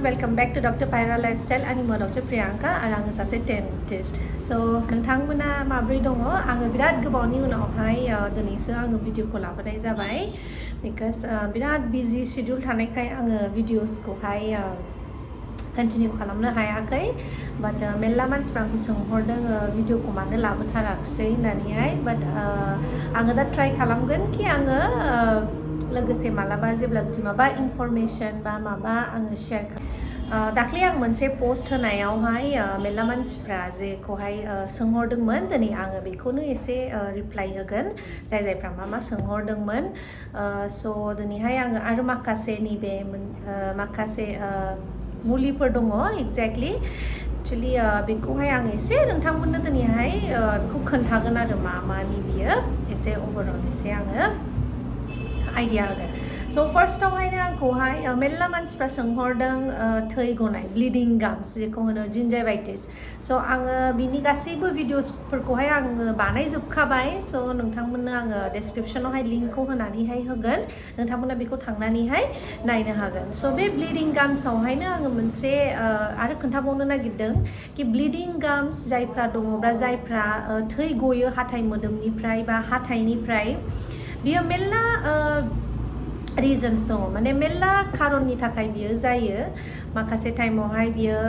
welcome back to Dr. Phria Lifestyle आंनि Dr. Priyanka आरो आङो सासे dentist. So नोंथांमोना माब्रै दङ? आङो बिराद गोबावनि उनावहाय दिनैसो आङो भिडिअखौ लाबोनाय जाबाय because बिराद बिजि शेड्यूल थानायखाय आङो भिडिअसखौहाय कन्टिनिउ खालामनो हायाखै but मेल्ला मानसिफ्रा आंखौ सोंहरदों भिडिअखौ मानो लाबोथाराखसै होननानैहाय but आङो दा ट्राइ खालामगोन कि आङो लोगोसे मालाबा जेब्ला जुदि माबा इनफरमेशन बा माबा आङो शेयार दाख्लै आं मोनसे पोस्ट होनायावहाय मेल्ला मानसिफ्रा जेखौहाय सोंहरदोंमोन दिनै आङो बेखौनो एसे रिप्लाइ होगोन जायफ्रा मा सोंहरदोंमोन सो दिनैहाय आङो आरो माखासे नैबे माखासे मुलिफोर दङ एक्जेक्टलि एक्चुअली बेखौहाय आं एसे नोंथांमोननो दिनैहाय बेखौ खोन्थागोन आरो मानि बियो एसे ओवरअल एसे आङो आइडिया होगोन सो फार्स्टआवहायनो आंखौहाय मेल्ला मानसिफ्रा सोंहरदों थै गनाय ब्लिडिं गाम्स जेखौ होनो gingivitis सो आङो बिनि गासैबो भिडिअसफोरखौहाय आङो बानायजोबखाबाय सो नोंथांमोननो आङो डेसक्रिपसनावहाय लिंकखौ होनानैहाय होगोन नोंथांमोना बेखौ थांनानैहाय नायनो हागोन सो बे ब्लिडिं गाम्सआवहायनो आङो मोनसे आरो खोन्थाबावनो नागिरदों कि ब्लिडिं गाम्स जायफ्रा दङब्ला जायफ्रा थै गयो हाथाइ मोदोमनिफ्राय बा हाथाइनिफ्राय बियो मेल्ला रिजन्स दङ माने मेल्ला खारननि थाखाय बियो जायो माखासे टाइमावहाय बियो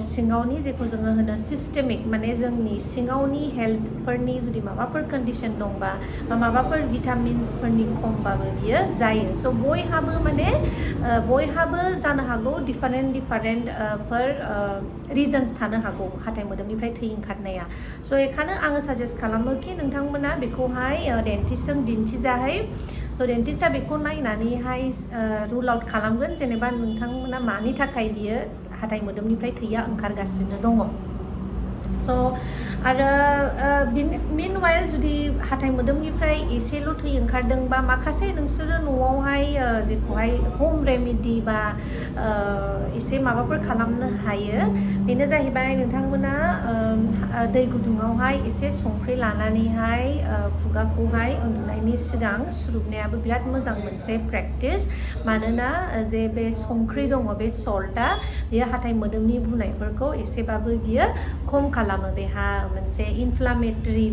सिङावनि जेखौ जोङो होनो सिस्टेमिक माने जोंनि सिङावनि हेल्थफोरनि जुदि माबाफोर कन्डिसन दंबा बा माबाफोर भिटामिन्सफोरनि खमबाबो बियो जायो सो बयहाबो माने बयहाबो जानो हागौ डिफारेन्ट फोर रिजन्स थानो हागौ हाथाइ मोदोमनिफ्राय थै ओंखारनाया सो बेखायनो आङो साजेस्ट खालामो कि नोंथांमोना बेखौहाय डेन्टिस्टजों दिन्थिजाहै सो डेन्टिस्टआ बेखौ नायनानैहाय रुल आउट खालामगोन जेनेबा नोंथांमोना मानि थाखाय बियो हाथाइ मोदोमनिफ्राय थैया ओंखारगासिनो दङ सो आरो मिनवाइल जुदि हाथाइ मोदोमनिफ्राय एसेल' थै ओंखारदोंबा माखासे नोंसोरो न'आवहाय जेखौहाय हम रेमेडि बा एसे माबाफोर खालामनो हायो बेनो जाहैबाय नोंथांमोना दै गुदुङावहाय एसे संख्रि लानानैहाय खुगाखौहाय उन्दुनायनि सिगां सुरुबनायाबो बिराद मोजां मोनसे प्रेक्टिस मानोना जे बे संख्रि दङ बे सल्टआ बेयो हाथाइ मोदोमनि बुनायफोरखौ एसेबाबो बियो खम खालामो बेहा मोनसे इनफ्लामेटरि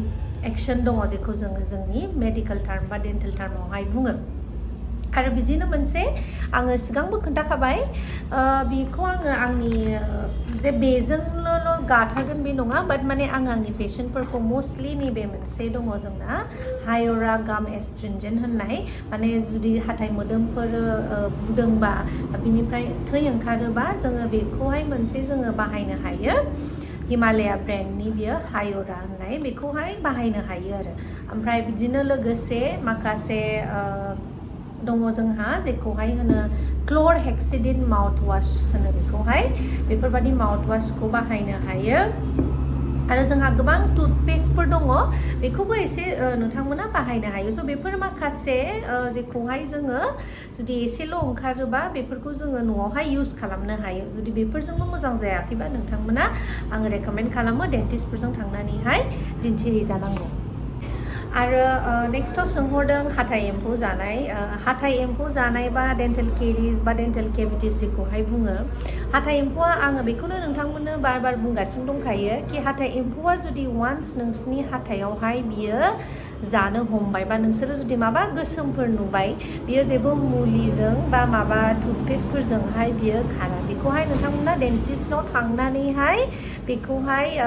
एक्शन दङ जेखौ जोङो जोंनि मेडिकेल टार्म बा डेन्टेल टार्मावहाय बुङो आरो बिदिनो मोनसे आङो सिगांबो खोन्थाखाबाय बेखौ आङो आंनि जे बेजोंल' गाथारगोन बे नङा बाट माने आङो आंनि पेशेन्टफोरखौ मस्टलि नैबे मोनसे दङ जोंना हायरा गाम एस्ट्रिनजेन्ट होननाय माने जुदि हाथाइ मोदोमफोर बुदोंबा बिनिफ्राय थै ओंखारोबा जोङो बेखौहाय मोनसे जोङो बाहायनो हायो हिमालया ब्रेन्डनि बियो हायरा होननाय बेखौहाय बाहायनो हायो आरो ओमफ्राय बिदिनो लोगोसे माखासे दङ जोंहा जेखौहाय होनो क्लर हेक्सिडिन माउथ वाश होनो बेखौहाय बेफोरबायदि माउथ वाशखौ बाहायनो हायो आरो जोंहा गोबां टुथपेस्टफोर दङ बेखौबो एसे नोंथांमोना बाहायनो हायो स' बेफोर माखासे जेखौहाय जोङो जुदि एसेल' ओंखारोबा बेफोरखौ जोङो न'आवहाय इउज खालामनो हायो जुदि बेफोरजोंबो मोजां जायाखैबा नोंथांमोना आङो रेकमेन्ड खालामो डेन्टिस्टफोरजों थांनानैहाय दिन्थिहैजानांगौ आरो नेक्स्टआव सोंहरदों हाथाइ एम्फौ जानाय बा डेन्टेल केरिस बा डेन्टेल केभिटिस जेखौहाय बुङो हाथाइ एम्फौआ आङो बेखौनो नोंथांमोननो बार बुंगासिनो दंखायो कि हाथाइ एम्फौआ जुदि वान्स नोंसिनि हाथाइयावहाय बियो जानो हमबाय बा नोंसोरो जुदि माबा गोसोमफोर नुबाय बियो जेबो मुलिजों बा माबा टुथपेस्टफोरजोंहाय बियो खारा बेखौहाय नोंथांमोना डेन्टिस्टनाव थांनानैहाय बेखौहाय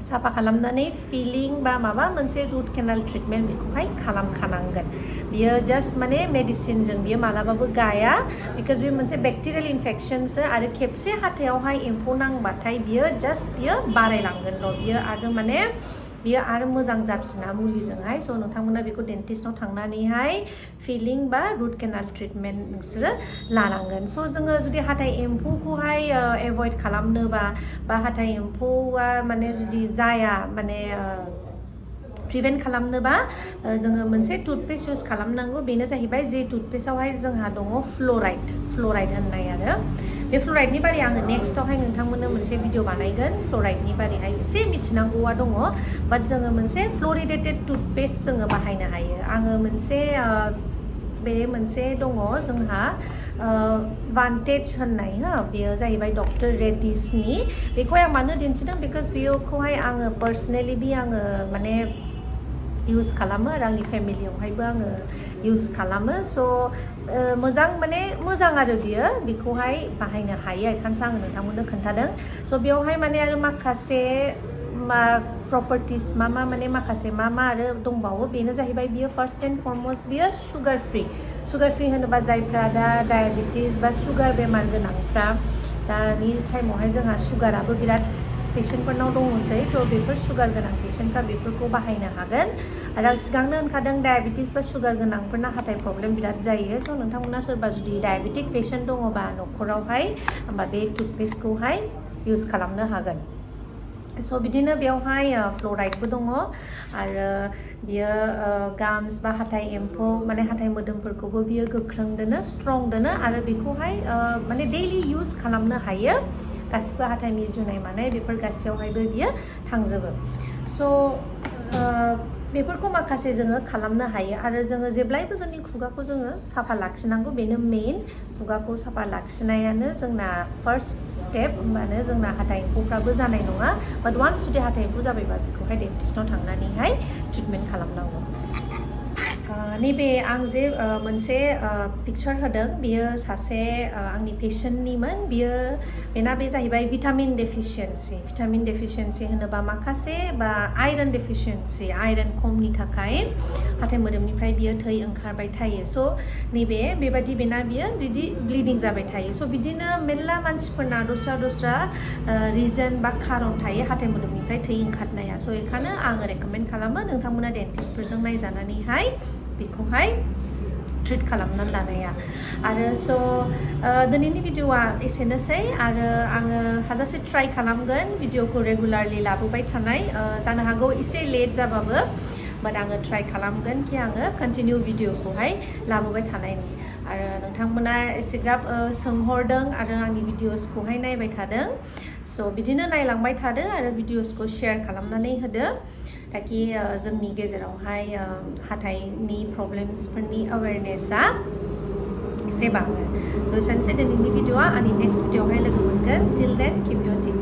साफा खालामनानै फिलिं बा माबा मोनसे रुट केनाल ट्रिटमेन्ट बेखौहाय खालामखानांगोन बियो जास्ट माने मेडिसिनजों बियो मालाबाबो गाया बिकज बे मोनसे बेक्टेरियेल इनफेक्शनसो आरो खेबसे हाथायावहाय एम्फौ नांबाथाय बियो बारायलांगोनल' बियो आरो माने बियो आरो मोजां जाफिना मुलिजोंहाय स' नोंथांमोना बेखौ डेन्टिस्टनाव थांनानैहाय फिलिं बा रुट केनाल ट्रिटमेन्ट नोंसोरो लानांगोन स' जोङो जुदि हाथाइ एम्फौखौहाय एभयड खालामनोबा बा हाथाइ एम्फौआ माने जुदि जाया माने प्रिभेन्ट खालामनोबा जोङो मोनसे टुथपेस्ट इउज खालामनांगौ बेनो जाहैबाय जे टुथपेस्टआवहाय जोंहा दङ फ्ल'राइड होननाय आरो बे फ्ल'राइडनि बारै आङो नेक्स्टआवहाय नोंथांमोननो मोनसे भिडिअ बानायगोन फ्ल'राइडनि बारैहाय एसे मिथिनांगौआ दङ बाट जोङो मोनसे फ्ल'रिडेटेड टुथपेस्ट जोङो बाहायनो हायो आङो मोनसे बे मोनसे दङ जोंहा vantage होननाय हो बेयो जाहैबाय डक्टर रेड्डिसनि बेखौहाय आं मानो दिन्थिदों बिकज बेखौहाय आङो पार्सनेलि आङो माने इउज खालामो आरो आंनि फेमिलियावहायबो आङो इउज खालामो स' मोजां माने मोजां आरो बियो बेखौहाय बाहायनो हायो एखायनोसो आङो नोंथांमोननो खोन्थादों स' बेयावहाय माने आरो माखासे प्रपार्टिस मा माने माखासे मा आरो दंबावो बेनो जाहैबाय बियो फार्स्ट एन्ड फरमस्ट बियो सुगार फ्रि होनोबा जायफ्रा दा डायेबेटिस बा सुगार बेमार गोनांफ्रा दानि टाइमावहाय जोंहा सुगाराबो बिराद पेशेन्टफोरनाव दङसै थ' बेफोर सुगार गोनां पेशेन्टफ्रा बेफोरखौ बाहायनो हागोन आरो आं सिगांनो होनखादों डायेबेटिस बा सुगार गोनांफोरना हाथाइ प्रब्लेम बिराद जायो स' नोंथांमोना सोरबा जुदि डायेबेटिक पेशेन्ट दङबा न'खरावहाय होमबा बे टुथपेस्टखौहाय इउज खालामनो हागोन स' बिदिनो बेवहाय फ्ल'राइडबो दङ आरो बियो गाम्स बा हाथाइ एम्फौ माने हाथाइ मोदोमफोरखौबो बियो गोख्रों दोनो स्ट्रं दोनो आरो बेखौहाय माने डेइलि इउज खालामनो हायो गासिबो हाथाइ मिजुनाय मानाय बेफोर गासैयावहायबो बियो थांजोबो स' बेफोरखौ माखासे जोङो खालामनो हायो आरो जोङो जेब्लायबो जोंनि खुगाखौ जोङो साफा लाखिनांगौ बेनो मेइन खुगाखौ साफा लाखिनायानो जोंना फार्स्ट स्टेप होमबानो जोंना हाथाइ एम्फौफ्राबो जानाय नङा बाट वान्स जुदि हाथाइ एम्फौ जाबायबा बेखौहाय डेन्टिस्टनाव थांनानैहाय ट्रिटमेन्ट खालामनांगौ नैबे आं जे मोनसे पिक्चार होदों बियो सासे आंनि पेशेन्टनिमोन बेना बे जाहैबाय भिटामिन डेफिसियेन्सि होनोबा माखासे बा आयरन डेफिसियेन्सि आयरन खमनि थाखाय हाथाइ मोदोमनिफ्राय बियो थै ओंखारबाय थायो स' बेबायदि बेना बियो बिदि ब्लिडिं जाबाय थायो स' बिदिनो मेरला मानसिफोरना दस्रा रिजन बा खारन थायो हाथाइ मोदोमनिफ्राय थै ओंखारनाया स' बेखायनो आङो रेकमेन्ड खालामो नोंथांमोना डेन्टिस्टफोरजों नायजानानैहाय बेखौहाय ट्रिट खालामनानै लानाया आरो स' दिनैनि भिडिअआ एसेनोसै आरो आङो हाजासे ट्राइ खालामगोन भिडिअखौ रेगुलारलि लाबोबाय थानाय जानो हागौ एसे लेट जाबाबो बाट आङो ट्राइ खालामगोन कि आङो कन्टिनिउ भिडिअखौहाय लाबोबाय थानायनि आरो नोंथांमोना एसेग्राब सोंहरदों आरो आंनि भिडिअसखौहाय नायबाय थादों स' बिदिनो नायलांबाय थादो आरो भिडिअसखौ शेयार खालामनानै होदो ताकि जोंनि गेजेरावहाय हाथाइनि प्रब्लेम्सफोरनि एवेरनेसा एसे बाङो स' एसेनोसै दिनैनि भिडिअआ आंनि नेक्स्ट भिडिअआवहाय लोगो मोनगोन टिल देन किप योर टिप